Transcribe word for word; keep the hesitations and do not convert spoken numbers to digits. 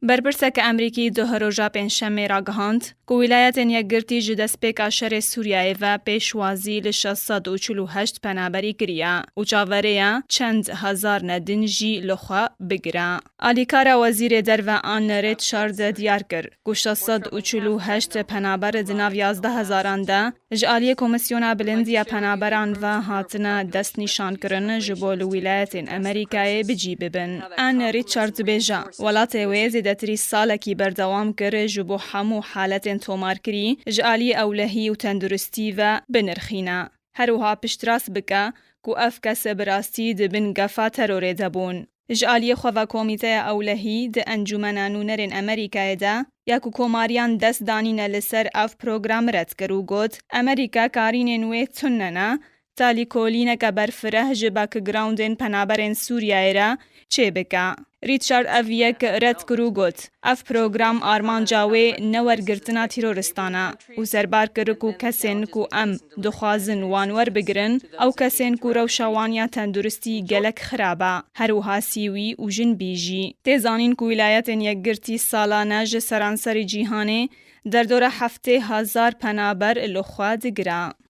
Berpirseke Amerîkî di hiroja Pêncşemê ragihand ku Wîlayetên Yekgirtî ji destpêka şerê Sûriyeyê ve pêşwazî li şeş sed û çil û heşt penaberî kiriye û çaverê ye çend hezar ne din jî li xwe bigire. Alîkara Wezîrê Derve Anne Richard diyar kir ku şeş sed û çil û heşt penaber di nav yazdeh hezaran de ji aliyê Komîsyona Bilind ya Penaberan ve hatine destnîşankirin ji bo li wîlayetên Amerîkayê bi cî bibin. Anne Richard dibêje, welatê wê zêdetirî salekî berdewam kir ji bo hemû haletên tomarkirî ji aliyê ewlehî û tenduristî ve binirxîne. Her wiha piştrast bike ku ev kes bi rastî di bin gefa terorê de bûn. Ji aliyê xwe ve Komîteya Ewlehî di Encûmena Nûnerên Amerîkayê de ya ku komariyan dest danîne li ser ev program red kir û got, Amerîka karînên wê tune ne, ta lîkolîneke berfireh ji backgroundên penaberên Sûriyeyê re çêbike. Richard ev yek red kir û got, ev program armanca wê ne wergirtina tîroristan e û serbar kir ku kesên ku em dixwazin wan werbigirin, ew kesên ku rewşa wan ya tenduristî gelek xirab e, her wiha sîwî û jinbî jî. Tê zanîn ku Wîlayetên Yekgirtî salane ji seranserî cîhanê derdora heftê hezar penaber li xwe digire.